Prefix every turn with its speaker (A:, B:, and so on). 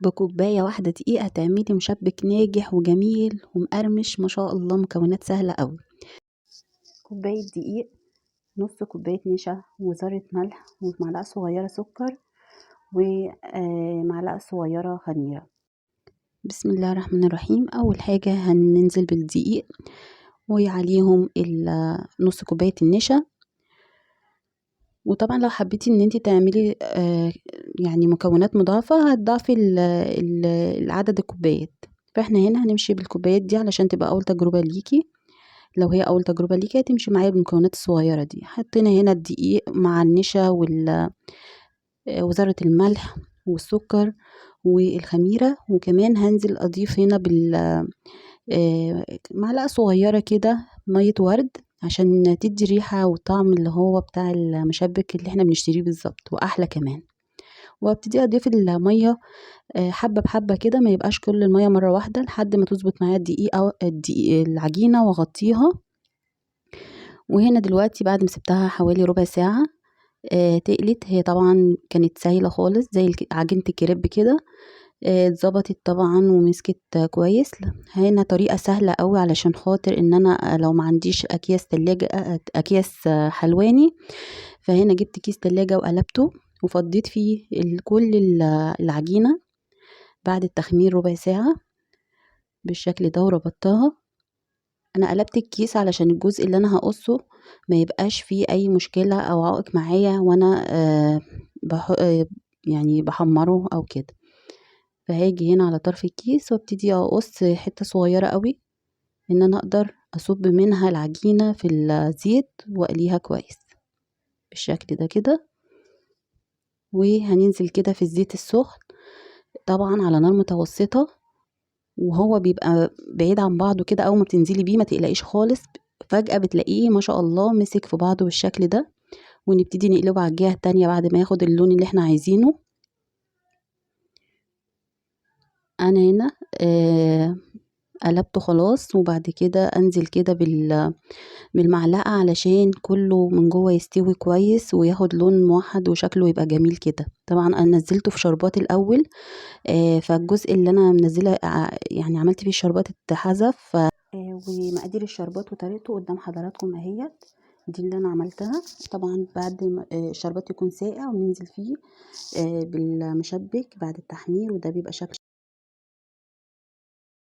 A: بكوباية واحدة دقيق هتعملي مشبك ناجح وجميل ومقرمش ما شاء الله. مكونات سهلة قوي. كوباية دقيق، نص كوباية نشا، وذرة ملح، ومعلقة صغيرة سكر، ومعلقة صغيرة خميرة. بسم الله الرحمن الرحيم. أول حاجة هننزل بالدقيق وعليهم نص كوباية النشا. وطبعا لو حبيتي ان انتي تعملي يعني مكونات مضاعفة هتضاعفي العدد الكوبايات، فاحنا هنا هنمشي بالكوبايات دي علشان تبقى اول تجربة ليكي. لو هي اول تجربة ليكي هتمشي معايا بالمكونات الصغيرة دي. حطينا هنا الدقيق مع النشا وذرة الملح والسكر والخميرة، وكمان هنزل اضيف هنا معلقة صغيرة كده مية ورد عشان تدي ريحة وطعم اللي هو بتاع المشبك اللي احنا بنشتريه بالظبط واحلى كمان. وابتدي اضيف المية حبة بحبة كده، ما يبقاش كل المية مرة واحدة، لحد ما تظبط معايا الدقيق او الدقيق العجينة واغطيها. وهنا دلوقتي بعد ما سبتها حوالي ربع ساعة تقلت. هي طبعا كانت سايلة خالص زي عجينة الكريب كده، اتظبطت طبعا ومسكت كويس. هنا طريقة سهلة قوي علشان خاطر ان انا لو ما عنديش اكياس تلاجة، اكياس حلواني، فهنا جبت كيس تلاجة وقلبته وفضيت فيه كل العجينة بعد التخمير ربع ساعة بالشكل ده وربطتها. انا قلبت الكيس علشان الجزء اللي انا هقصه ما يبقاش فيه اي مشكلة او عائق معايا وانا بحمره او كده. فهاجي هنا على طرف الكيس وابتدي اقص حتة صغيرة قوي ان انا اقدر اصب منها العجينة في الزيت واقليها كويس بالشكل ده كده. وهننزل كده في الزيت السخن طبعا على نار متوسطة، وهو بيبقى بعيد عن بعضه كده. اول ما بتنزلي بيه ما تقلقيش خالص، فجأة بتلاقيه ما شاء الله مسك في بعضه بالشكل ده. ونبتدي نقلبه على الجهة التانية بعد ما ياخد اللون اللي احنا عايزينه. انا هنا قلبته خلاص، وبعد كده انزل كده بالمعلقة علشان كله من جوه يستوي كويس وياخد لون موحد وشكله يبقى جميل كده. طبعا انا نزلته في شربات الاول، فالجزء اللي انا منزله، يعني عملت فيه الشربات اتحذف. ومقادير الشربات وطريقته قدام حضراتكم اهيت، دي اللي انا عملتها. طبعا بعد ما الشربات يكون ساقع وننزل فيه بالمشبك بعد التحمير، وده بيبقى شكل